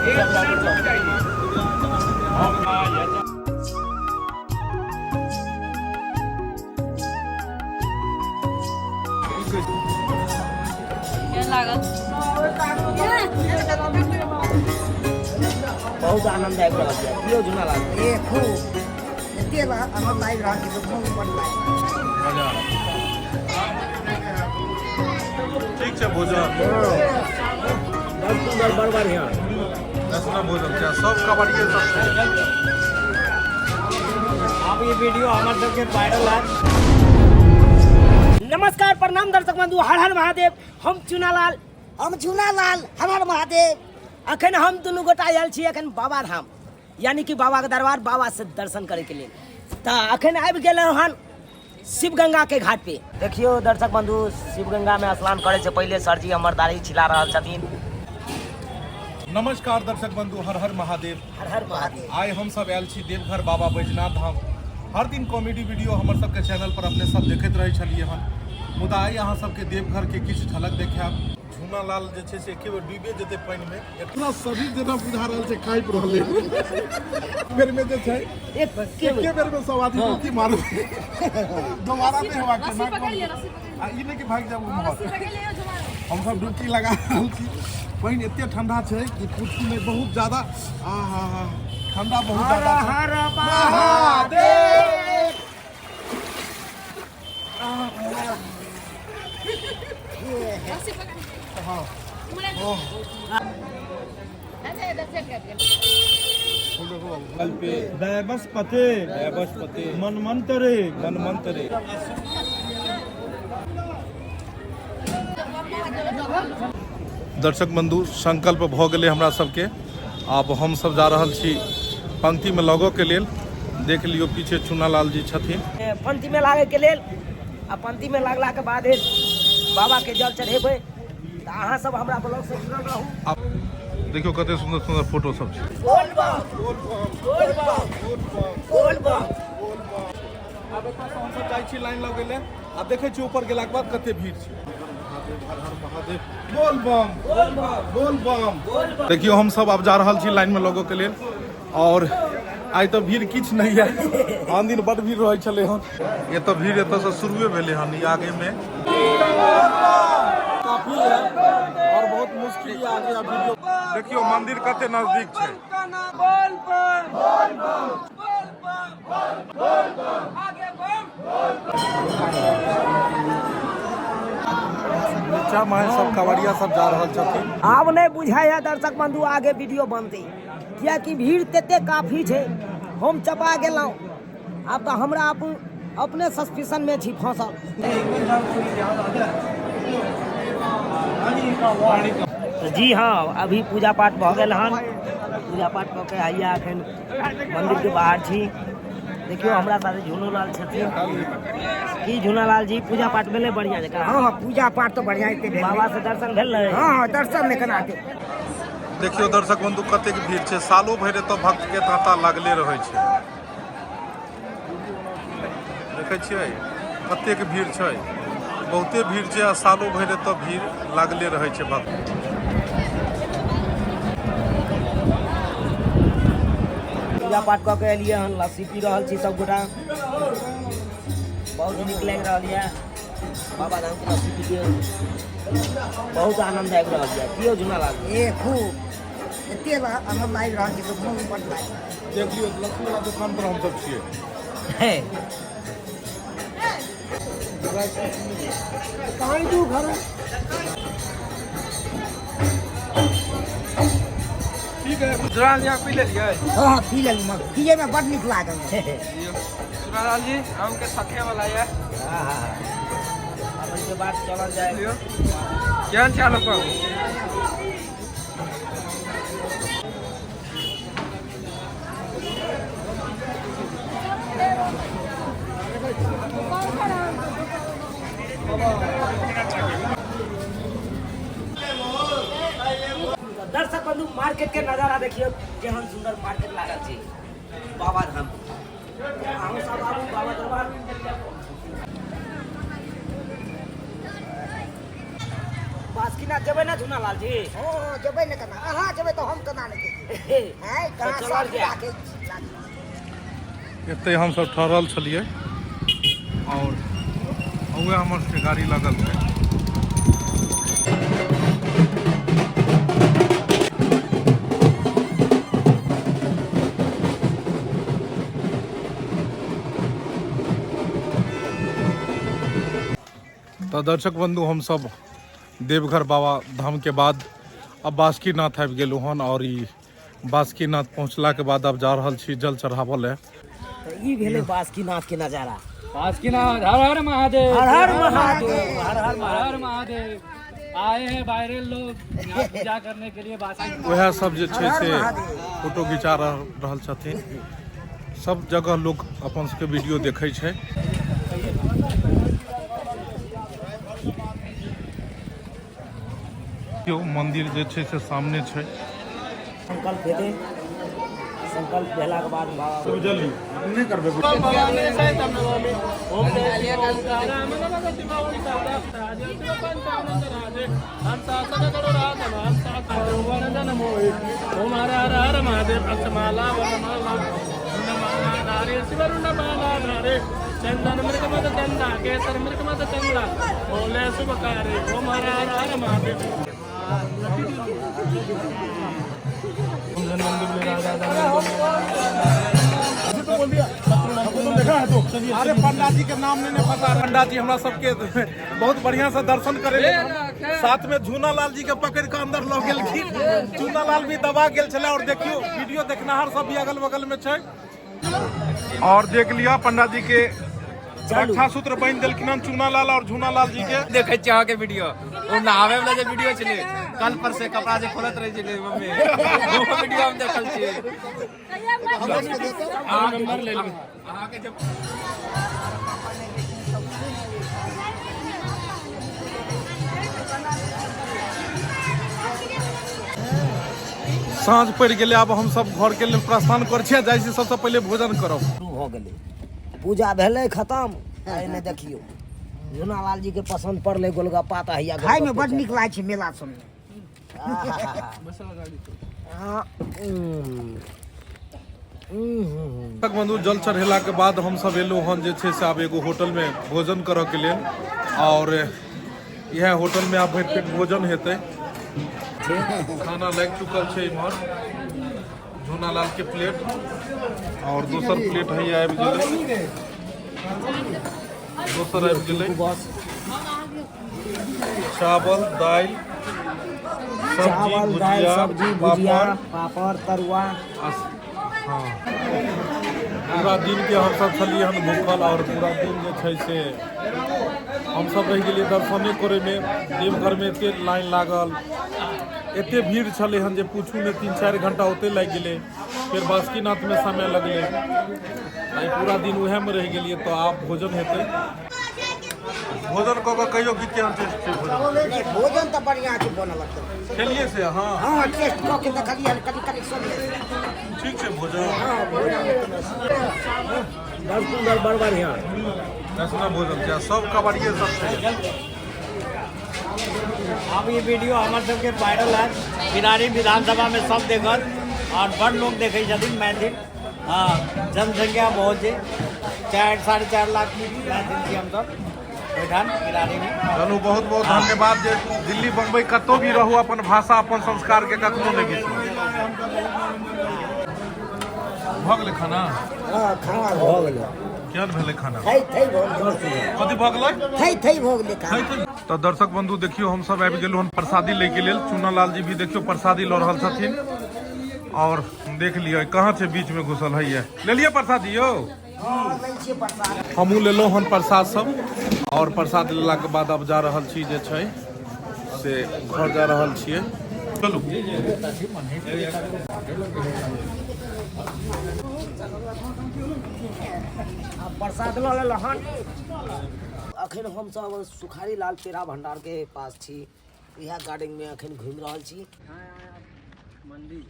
केहन लागल? बहुत आनंद आबि रहल छै। कियो झुना लागल? ए खूब एते आनंद आबि रहल छै, मोन बड लागि। ठीक छै भोजन। बड़ सुंदर, बड़ बढ़िया। सुंदर भोजन छै, सब कबाड़िए सब छै। आब ई वीडियो हमर सबके वायरल है। नमस्कार, प्रणाम दर्शक बंधु, हर हर महादेव। हम चुनालाल, हम झूनालाल, हर हर महादेव। अखन हम दुनू गोटा आयल छी अखन बाबा धाम, यानी कि बाबा के दरबार, बाबा से दर्शन करे के लेल। तऽ अखन आबि गेलहुँ हन शिवगंगा के घाट पे। देखियो दर्शक बंधु, शिवगंगा में स्नान करे से पहले सरजी हमर दाढ़ी छिला रहल छथिन। नमस्कार दर्शक बंधु, हर हर महादेव। हर हर महादेव। आइ हम सब आयल छी देवघर बाबा बैजनाथ धाम। हर दिन कॉमेडी वीडियो हमर सबके चैनल पर अपने सब देखैत रहै छलियै हन, मुदा आइ अहाँ सबके देवघर के किछु झलक देखायब। झूना लाल जे छै से एके बेर डूबे जेतै पानि मे। इतना शरीर जेना बुझा रहल छै काँपि रहलै। बेर में जे छै एके बेर में सब आदमी डुबकी मारबै, दोबारा नहि हेबाक छै। रस्सी पकड़ लिअ, रस्सी पकड़ आ ई नहि कि भागि जाब उम्हर। रस्सी पकड़ लिअ झुमा। हम सब डुबकी लगा रहल छी। पानि एते ठंडा छै कि पूछू नहि, बहुत ज्यादा। आ हा हा, ठंडा बहुत ज्यादा छै। हर महादेव। रस्सी पकड़। हाँ। अच्छा, दर्शन कर। दैवस्पते दैवस्पते मनमंतरे मनमंतरे। दर्शक बंधु, संकल्प भऽ गेलै हमरा सबके। आब हम सब जा रहल छी पंक्तिमे लगऽ के लेल। देख लियौ, पीछे चुनालाल जी छथिन। पंक्ति में लागे के लेल, आ पंक्ति में लागला के बाद बाबा के जल चढ़ेबै। तऽ अहाँ सब हमरा ब्लॉग से जुड़ल रहू। आब देखियौ कते सुंदर सुंदर फोटो सब छै। बोल बम, बोल बम, बोल बम। आब एतऽ हम सब जाइ छी लाइन लगै ले। आ देखै छी ऊपर गेलाके बाद कते भीड़ छै। हर हर महादेव, बोल बम, बोल बम। देखियौ, हम सब आब जा रहल छी लाइन में लगऽ के लेल। और आइ तऽ भीड़ किछु नहि यऽ, आन दिन बड भीड़ रहै छलै हन। एतऽ भीड़ एतऽ से शुरुए भेलै हन। ई आगे में काफी है और बहुत मुश्किल है आगे। अभी देखियौ मंदिर कते नजदीक छै। नीचा में सब कांवरिया सब जा रहल छथिन। आब नहि बुझाइए दर्शक बंधु आगे वीडियो बनतै, कियाकि भीड़ तते काफी छै। हम चपा गेलहुँ। आब तऽ हमरा अपने सस्पिशन में छी फंसल। जी हाँ, अभी पूजा पाठ भऽ गेल हन। पूजा पाठ कऽ के हैया एखन मंदिर के बाहर छी। देखियौ, हमरा साथे झूनूलाल छथिन। की झूनालाल जी, पूजा पाठ भेलै बढ़िया जकाँ? हाँ हाँ, पूजा पाठ तो बढ़िया एते भेल। बाबा से दर्शन भेल ने? हाँ हाँ, दर्शन में केना हेतै। देखियौ दर्शक बंधु, कतेक भीड़ छै। सालो भरि एतऽ भक्त के तांता लागले रहै छै। देखै छियै कतेक भीड़ छै, बहुते भीड़ छै। आ सालो भरि एतऽ भीड़ लागले रहै छै भक्त। पूजा पाठ कऽ के एलियै हन, लस्सी पी रहल छी सब गोटा। बहुत नीक लागि रहल यऽ। बाबा धाम के लस्सी पी के बहुत आनंद आबि रहल यऽ। कियो झुना लागल? ए खूब एते आनंद आबि रहल छै, मोन बड लागि। देख लियौ, लस्सी वाला दुकान पर हम सब छियै। ठीक है। चुनालाल जी, अहाँ पी लेलियै? हाँ हाँ, पी लेलहुँ, मगर पियै में बड नीक लागल। चुनालाल जी, आमके सखे वाला यऽ। आब एहिके बाद चलल जाय। लियौ। केहन छै आलोक बाबू? दर्शक बंधु, मार्केट के नजारा देखियौ, केहन सुंदर मार्केट लागल छै बाबा धाम। अहूँ सब आबू बाबा दरबार। बासुकीनाथ जेबै ना झूनालाल जी? हँ हँ, जेबै ने केना, अहाँ जेबै तऽ हम केना नहि जेबै? आँय, तऽ कहाँ चलल सब जाय। राखै छी। एतै हमसब ठहरल छलियै और उएह हमर सबके गाड़ी लगल छै। तऽ दर्शक बंधु, हमसब देवघर बाबा धाम के बाद अब बासुकीनाथ आबि गेलहुँ हन और ई बासुकीनाथ पहुँचला के बाद अब जा रहल छी जल चढ़ाबऽ लए। तऽ ई भेलै बासुकीनाथ के नजारा। बासुकीनाथ, हर हर महादेव, हर हर महादेव, हर हर हर हर महादेव। आए हैं वायरल लोग यहाँ पूजा करने के लिए बासुकी। वएह सब जे छै से फोटो घिचा रहल छथिन। सब जगह लोक अपन सबके वीडियो देखै छै। यौ मंदिर जे छै से सामने छै। संकल्प हेतै, संकल्प भेलाके बाद बाबा ओम हर हर हर महादेव, अक्षमाला वनमाला धारे शिवरुणमाला धारे चंदन मृगमद चंदा केसर मृगमद चंदा बोले शुभकारे ओम हर हर हर महादेव। अरे पंडा जी के नाम नहीं पता। पंडा जी हमरा सबके बहुत बढ़िया से दर्शन करे, साथ में झूना लाल जी के पकड़ के अंदर लऽ गेलखिन। झूना लाल भी दबा गेल छलै। और देखियो वीडियो देखनाहार सब भी अगल बगल में छै। और देख लिया पंडा जी के रक्षा सूत्र बांधि देलखिन हन चूना लाल और झूना लाल जी के। देखै छियै अहाँके वीडियो, ओ नहाबै वाला जे वीडियो छलै कल पर से कपड़ा जे खोलत रहै छलै मम्मी, ओ वीडियो हम देखल छियै। नंबर ले लेबै अहाँके जब। साँझ पड़ि गेलै, आब हम सब घर के लेल प्रस्थान करै छियै। जाइ छी सबसँ पहिले भोजन करब। शुरू भऽ गेलै, पूजा भेलै खतम। एने देखियौ झूनालाल जी के पसंद पड़लै गोलगप्पा, तऽ हैया खायमे बड नीक लागै छै मेला सबमे। तक बंधु, जल चढ़ेला के बाद हम सब एलहुँ हन जे छै से आब एगो होटल में भोजन करऽ के लेल। और इएह होटल में आब भरि पेट भोजन हेतै। खाना लागि चुकल छै। इम्हर झूनालाल के प्लेट और दोसर प्लेट है आबि गेलै, दोसर आबि गेलै। बस चावल दालि सब्जी, चावल दालि भुजिया, सब्जी, भुजिया, पापड़, पापड़, तरुआ। हँ, पूरा दिन के हमसब छलियै हन भूखल और पूरा दिन जे छै से हमसब रहि गेलियै दर्शने करैमे। देवघरमे एते लाइन लागल, एते भीड़ छलै हन जे पूछू नहि। 3-4 घंटा ओते लागि गेलै, फेर बासुकीनाथमे समय लगलै, आइ पूरा दिन उएहमे रहि गेलियै। तऽ आब भोजन हेतै। भोजन कऽ कऽ कहियौ कि केहन टेस्ट छै भोजन? नहि, भोजन तऽ बढ़िआँ छै बनल एकदम। खेलियै से अहाँ? हँ, टेस्ट कऽ के देखलियै हन कनि कनि सब। ठीक छै भोजन? हँ, भोजन एकदम। बड़ सुन्दर, बड़ बढ़िआँ। ऐसना भोजन छै आ सब कबाड़िए सब छै। आब ई वीडियो हमर सबके वायरल है, किरारी विधानसभा में सब देखत और बड़ लोग देखै छथिन मैथिल। हाँ, जनसंख्या बहुत छै, 4-4.5 लाख मैथिल छी हमसब ओहिठाम किरारी में। चलू, बहुत बहुत धन्यवाद जे दिल्ली बम्बई कतौ भी रहू, अपन भाषा अपन संस्कार के कखनो नहि बिसरू। भऽ गेलै खाना? हँ, खाना भऽ गेलै। केहन भेलै खाना? थै थै भऽ गेलै। कथी भऽ गेलै? थै थै भऽ गेलै खाना। तऽ दर्शक बंधु, देखियौ हमसब आबि गेलहुँ हन प्रसादी लैके लेल। चूनालाल जी भी देखियौ प्रसादी लऽ रहल छथिन। और देख लिअ कहाँ छै, बीच में घुसल हैया। लेलियै प्रसादी यौ? हँ, लै छियै प्रसाद। हमहूँ लेलहुँ हन प्रसाद सब और प्रसाद लेलाके बाद आब जा रहल छी जे छै से घर जा रहल छियै। चलू। आ प्रसाद लऽ लेलहुँ हन। अखन हमसब सुखारी लाल पेड़ा भंडार के पास छी, इएह गार्डन में अखन घुमि रहल छी। मंदिर।